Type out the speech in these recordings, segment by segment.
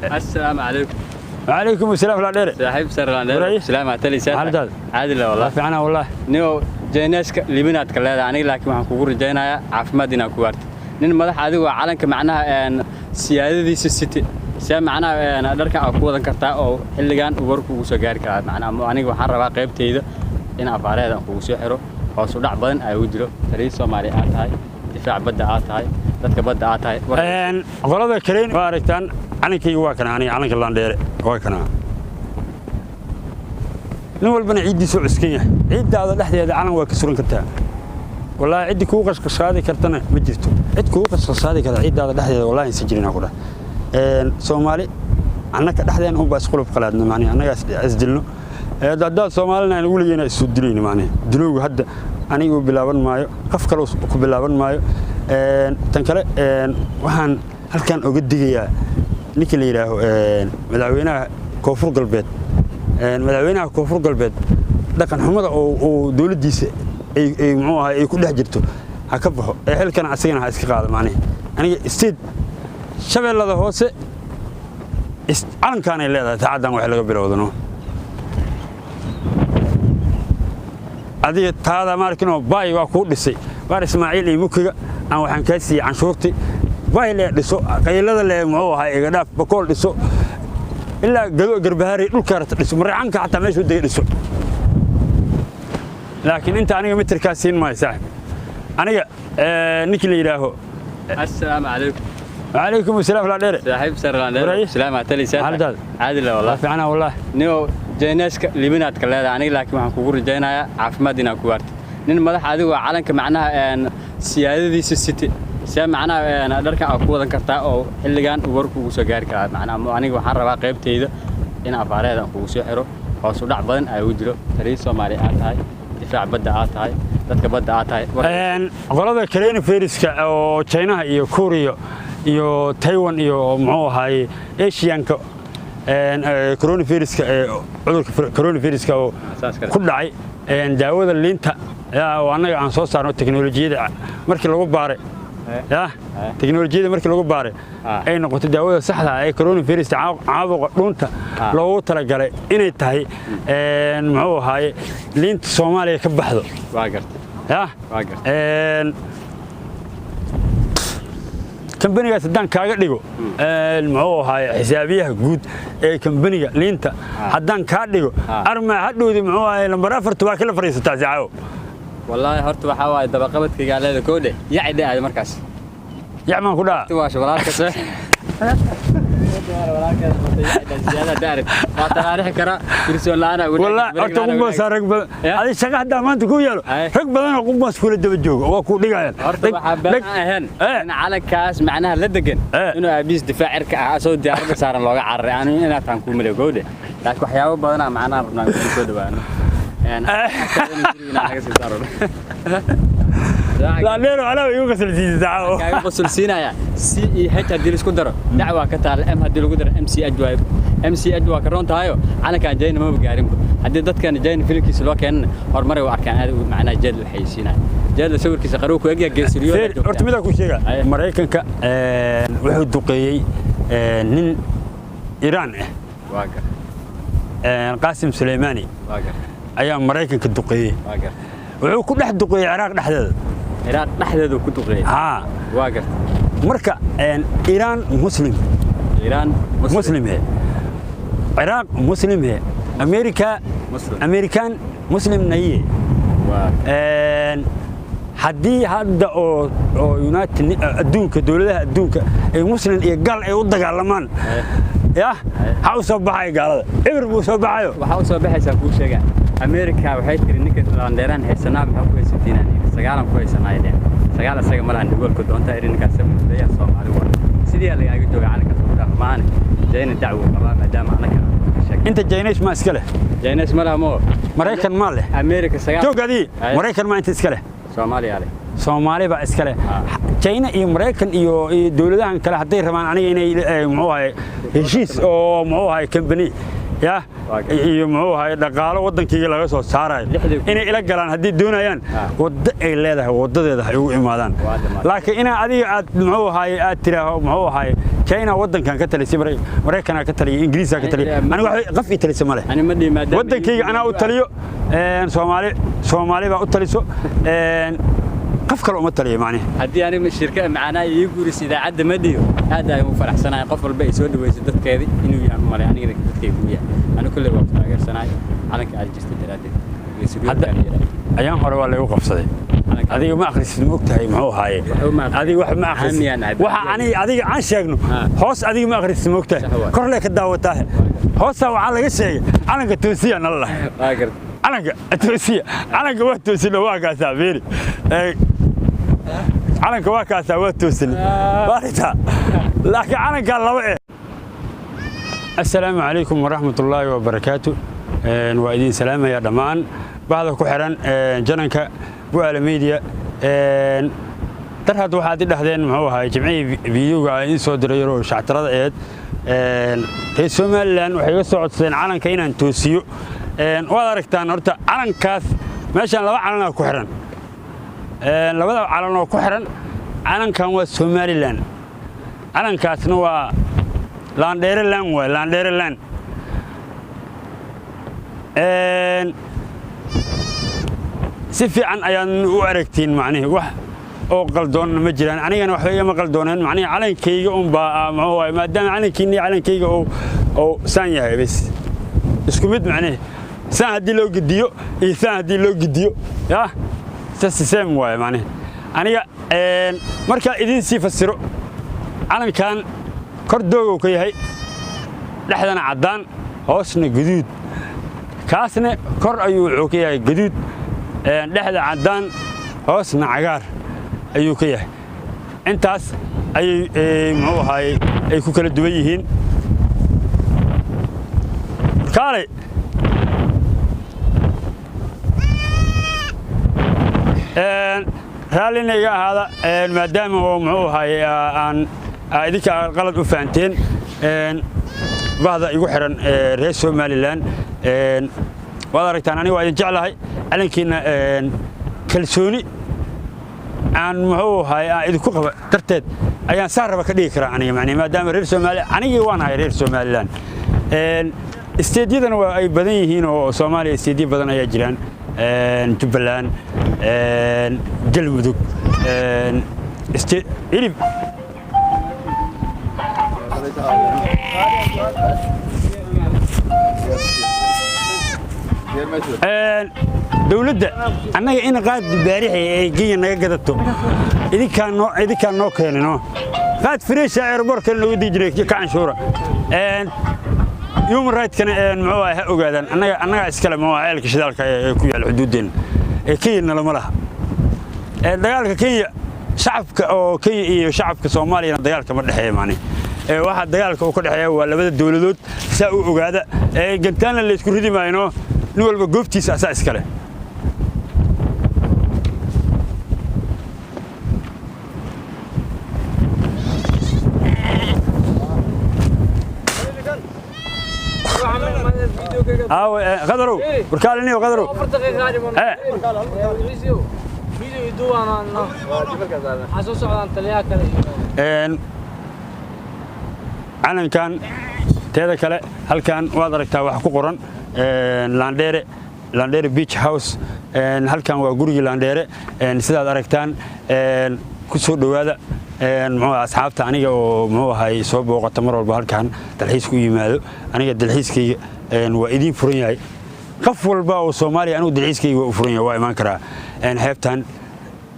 Assalaamu calaykum. Wacalaykum asalaam, Laandheere. Saaxiib sarqaan. Waraye. Salaam talisaa. Xaaladaada? Caadi la wallah. Fiicana wallah. Niyow, Chinese-ka libinaadka leedahay aniga, laakiin waxaan kugu rajaynayaa caafimaad inaad ku waartid. Nin madax adigu waa calanka macnaha siyaadadiisa city see macnaha dharka aad ku wadan kartaa oo xilligan uu warku ugu soo gaari karaa. Macnaha aniga waxaan rabaa qaybtayda in afaareeda aan kugu soo xiro. Hoos u dhac badan aa ugu jiro taliya Soomaali aad tahay, difaac badda aad tahay, dadka badda aad tahay. Qolada kaleyn waa aragtaan, calankayga waa kana. Aniga calanka Laandheere waa kana. Nin walbana ciiddiisuu cuskan yahay. Ciiddaada dhexdeeda calan waa ka suran kartaa. Wallaahi ciddii kugu qashqashaadi kartana ma jirto. Cid kugu qashqashaadi karta ciiddaada dhexdeeda wallaahi insan jirin ku dhah. Soomaali annaka dhexdeena unbaa isqulub qalaadno, macnihi annagaa isdilno. Haddaad Soomaalina aan weligeena isu dilayno, macnihi dilowga hadda anigu bilaaban maayo, qof kale ku bilaaban maayo. Tan kale, waxaan halkan oga digayaa ninka la yidhaaho madaxweynaha Koonfur Galbeed. Madaxweynaha Koonfur Galbeed dhaqan xumada oo dowladdiisa ay muxuu ahay ay ku dhex jirto ha ka baxo, ee xilkana asagana ha iska qaado. Macnihi aniga state Shabeellada Hoose calankaanay leedahay. Saacaddan wax laga bilowdano adiga taada maarkinoo baay waa kuu dhisay baar Ismaaciil iyo mukiga aan waxaan kaa siiyey canshuurtii baay lee dhiso, qaylada lee muxuu ahay iga dhaaf, Bakool dhiso, ilaa Gado, Garbahaari, dhulka rata dhiso, Mareecanka xataa meeshuu dega dhiso. Laakiin inta aniga mitirkaa siin maayo, saaxib. Aniga ninkii la yidhaaho. Assalaamu calaykum. Wacalaykum asalaam, Laandheere. Saaxiib sarqaan. Waraye. Salaam talisaa. Xaaladaada? Caadi la wallah. Fiicana wallah. Niyow, Chinese-ka libinaadka leedahay aniga, laakiin waxaan kugu rajaynayaa caafimaad inaad ku waartid. Nin madax adigu waa calanka macnaha siyaadadiisa city see macnaha dharka aad ku wadan kartaa oo xilligan uu warku ugu soo gaari karaa. Macnaha aniga waxaan rabaa qaybtayda in afaareeda aan kugu soo xiro. Hoos u dhac badan aa ugu jiro taliya Soomaali aad tahay, difaac badda aad tahay, dadka badda aad tahay. Qolada coronaviruska oo Chinaha iyo Kuuriya iyo Taiwan iyo muxuu ahaay Asianka, coronaviruska ee cudurka coronaviruska oo Saas kale. ku dhacay, daawada liinta yaa oo annaga aan soo saarno, teknolojiyada markii lagu baaray ya teknolojiyada markii lagu baaray ay noqotay daawada saxda ah ee coronavirus, caabuqa dhuunta loogu talagalay inay tahay, muxuu ahaaye, liinta Soomaaliya ka baxdo. Waa gartay. Ya. Waa gartay. Kambanigaas haddaan kaaga dhigo, muxuu ahaaye, xisaabiyaha guud ee kambaniga liinta haddaan kaa dhigo, armaa hadhowdi muxuu ahaaye lambar 4 waa kala fadhiisataa sacaawo. Wallaahi horta waxaa waaye dabaqabadkaygaa leeda koodhe yaci dhe aad markaas. Yacmaan ku dhaca. Waa walaalkas waa taraarixi karaa firsoon la'aan. Wallaahi horta qumbaasaa rag badan. Adi shaqa haddaa maanta ku yaalo, rag badanoo qumbaas kula daba jooga waa kuu dhigayaan. Horta waxaa been aan ahayn in calankaas macnaha la degan inuu aabihiis difaac cirka ah asoo diyaaradda saaran looga cararay. Anu inaad taan kuu maleyo gowdhe, laakiin waxyaabo badanaa macnaha rabnaa inaan soo dhawaano naga sii saaro. Laandheero alaa igu qasalsiisay saaco. Kaaga qosolsiinaya C iyo H haddii laisku daro dacwaa ka taala, M haddii lagu daro MCH waayo, MCH waa ka roon tahayo. Calankan Jayna maba gaarinba. Haddii dadkan Jayna filimkiisa loo keenana horumaray u arkaan aad u macnaha jeed la xayeysiinaya, jeedla sawirkiisa qaruu ku egyaa geesiriyo. Horta midaa ku sheega. Maraykanka wuxuu duqeeyey nin Iiraan ah. Waa gar. Qaasim Suleymaani Waa gar. ayaa Maraykanka duqeeyey. Waa gar. Wuxuu ku dhex duqeeyey Ciraaq dhexdeeda. Ciraaq dhexdeedu ku duqeeyey? Haa. Waa garta. Marka Iiraan muslim. Iiraan. Muslim he, Ciraaq muslim he, Amerika. Muslim. Amerikaan muslim naye. Waa. Haddii hadda oo United adduunka, dowladaha adduunka ay muslim iyo gaal ay u dagaalamaan, ya ha u soo baxayo gaalada eber buu soo baxayo. Waxaa u soo baxaysaa kuu sheegaa. Amerika waxay tiri ninka Landeeraan haysanaa, maxaa ku haysatiin? Sagaalan ku haysanaa dheen, sagaal isaga malaha nigoolka doonta iri ninkaas leeyahay Soomaali waa sidii lagaaga jooga calankaas ugu dhaaf maane. Jayna dacwo qabaa maadaama anaka ka sheeg. Inta Chinese ma iska leh. Jaynas malaha moo. Maraykan ma leh. Amerika sagaal. Joog adii. Maraykan ma inta iska leh. Soomaaliya leh. Soomaali baa iska leh. China iyo Maraykan iyo dowladahan kale hadday rabaan aniga inay muxuu ahay heshiis oo muxuu ahay company ya. Iyo muxuu ahaay dhaqaalo waddankayga laga soo saarayo inay ila galaan haddii doonayaan, waddo ay leedahay waddadeeda ha igu imaadaan. Laakiin inaa adiga aad muxuu ahaay aad tiraaho muxuu ahaay China waddankan ka talisay, Maraykanaa ka taliyay, Ingiriisaa ka taliyay, aniga wax qaf ii talisa ma leh. Waddankayga anaa u taliyo. Soomaali, Soomaali baa u taliso, qof kale uma taliyo macnihi. Haddii aniga shirka macnaha ii guurisa idaacadda ma dhiyo, aad ayaan u faraxsanahay. Qof walba ay soo dhaweyso dadkeedii inuu yahay u malay, anigana dadkaygu u yahay. Anigu kulley waa ku taageersanahay calanka aad jirta daraaddeed. Hadda ayaan hore waa laygu qabsaday. Adiga ma akhrisid, ma ogtahay muxuu ahaaye? Adiga wax ma akhrisid. Waxa aniga adiga aan sheegno hoos adiga ma akhrisid, ma ogtahay? Kor lee ka daawataa. Hoosaa waxaa laga sheegay calanka toosiya nala lahay, calanka toosiya. Calanka waa toosino, waa kaasaa, fiiri, calanka waa kaasaa, waa toosin baaritaa, laakiin calankaa laba eh. Assalaamu calaykum waraxmat ullaahi wabarakaatu. Waa idin salaamaya dhammaan bahda ku xiran jananka Bu'aala Media. Dar hadda waxaad i dhahdeen muxuu ahaay jimcihii videoga aan idiin soo diray yaroo shactarada eed, reer Somaliland waxay iga soo codsadeen calanka inaan toosiyo. Waad aragtaan horta calankaas meeshaan laba calanaa ku xiran. Labada calan oo ku xiran, calankan waa Somaliland, calankaasna waa Laandheereland, waay Laandheereland. Si fiican ayaan u aragtiin macnihi, wax oo qaldoonna ma jiraan. Anigana waxba igama qaldooneen macnihi, calankayga unbaa muxuu waay, maadaama calankiinni calankayga uu saan yahay bas isku mid macnihi, saan haddii loo gediyo iyo saan haddii loo gediyo yah just same waaye macnihi. Aniga markaa idiin sii fasiro, calankan kor doogow ka yahay, dhexdana caddaan, hoosna guduud. Kaasna kor ayuu wuxuu ka yahay guduud, dhexda caddaan, hoosna cagaar ayuu ka yahay. Intaas ayay muxuu ahaayey ay ku kala duwan yihiin. Kaalay, raallina iga ahaada maadaama oo muxuu ahaayey aan idinka qalad u fahanteen. Bahda igu xiran reer Somaliland, waad aragtaan, aniga waa idin jeclahay. Calankiinna kalsooni aan muxuu ahaay aan idinku qaba darteed ayaan saa raba ka dhigi karaa aniga macnihi, maadaama reer Soomaaliya anigii waan ahay reer Somaliland. Isteedyadana waa ay badan yihiin oo Soomaaliya isteedyo badan ayaa jiraan, Jubbaland, Galmudug, hilib. Dowladda annaga in qaad baarixi ay Kenya naga gadato idinkaa noo, idinkaa noo keenino qaad fresh-a airport-ka nooga digi jiray ka canshuura. Human right-kana muxuu ahay ha ogaadaan, annaga annagaa iskale muxuu ahay ceelka shidaalka ee ku yaal xuduuddeenna ee Kenya lama laha. Dagaalka Kenya, shacabka oo Kenya iyo shacabka Soomaaliyana dagaalka ma dhexeeya macni. Waxa dagaalka uu ka dhexeeya waa labada dowladood, saa u ogaada. Gantaanna la isku ridi maayno, nin walba goobtiisa asaa iskale. Aawe qadarow warkaaliniyo qadarow? 4 daqiiqa dhiman. Video duubaan, waxaa soo socdaan taliyaha kale. Calankan teeda kale halkan waad aragtaa waxa ku qoran Landheere, Landheere Beach House. Halkan waa gurigii Landheere sidaad aragtaan. Ku soo dhowaada muxuu asxaabta aniga oo muxuu ahay soo booqata mar walba halkan dalxiis ku yimaado. Aniga dalxiiskayga waa idiin furan yahay. Qof walba oo Soomaaliya anigu dalxiiskayga waa u furan yahay, waa imaan karaa. Xeebtan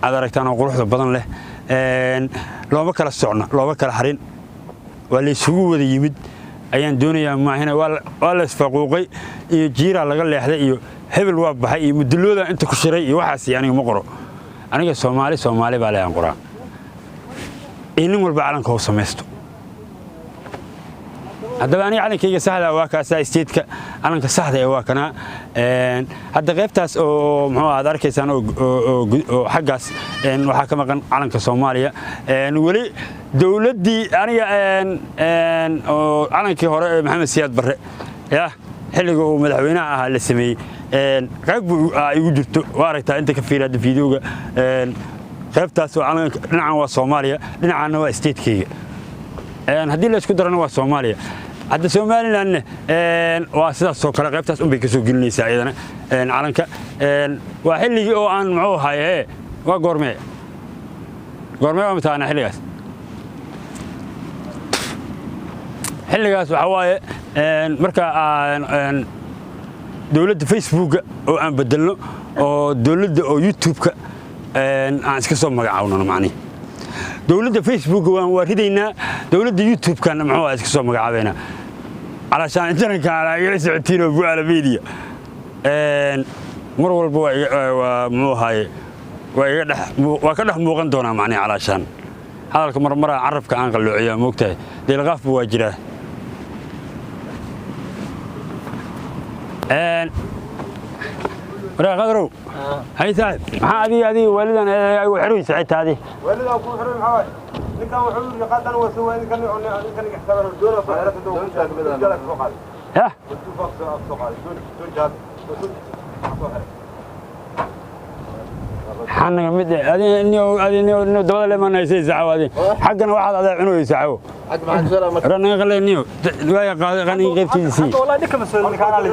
aad aragtaan oo quruxda badan leh, looma kala socno, looma kala harin, waa la isugu wada yimid ayaan doonayaa. Maahina waa la isfaquuqay iyo jiiraa laga leexday iyo hebel waa baxay iyo mudulooda inta ku shiray iyo waxaas aniga ma qoro. Aniga Soomaali, Soomaali baa leeyan qoraa iyo nin walba calanka hoo samaysto. Haddaba aniga calankayga saxda waa kaasaa, isteedka calanka saxda ee waa kanaa. Hadda qaybtaas oo muxuu aad arkaysaan oo xaggaas waxaa ka maqan calanka Soomaaliya. Weli dowladdii aniga oo calankii hore ee Maxamed Siyaad Barre yah Xilliga uu madaxweynaha ahaa la sameeyey qayb buu igu jirto. Waa aragtaa inta ka fiiri hadda fiidiyowga qaybtaas oo calanka. Dhinacan waa Soomaaliya, dhinacanna waa statekeyga. Haddii la isku darana waa Soomaaliya. Hadda Somalilandna waa sidaas oo kale, qaybtaas unbay ka soo gelinaysaa iyadana calanka. Waa xilligii oo aan muxuu ahaye, waa goormee goormee waa mataqaanaa xilligaas? Xilligaas waxaa waaye marka dowladda Facebooka oo aan bedelno oo dowladda oo YouTube-ka aan iska soo magacawnano. Macnihi dowladda Facebooka waan waa ridaynaa, dowladda YouTube-kana muxuu iska soo magacaabaynaa. Calaashaan jaranka igala socotiin oo Bu'aala Media mar walba waa muxuu ahaaye, waa iga dhex, waa ka dhex muuqan doonaa. Macnihi calaashaan hadalka marmaraa carabka aan qalloociyaa, moogtahay, deelqaafba waa jiraa. Waraa Qadarow, hay saaxib, maxaa adiga waalidan igu xiraysa xitaa adi? Waalidaan ku xiray maxaa waaye? Ninkan wuxuu yidhi qaadan waa soo waay, ninkan ninkan xisaabana doona soo xirata, doona soo qaaday. Yah, soo qaaday doon doon jaad soo soo xiray. Xanaga mid adi adi dabada leemanaysay saxaw, adi xaggana waxaad adaa cunaysa saxaw. Xag maxaa kusoo ranaga qaleniyo waaya qaaday qanin qaybtiisii. Wallahi ninka mas'uul ninkaan.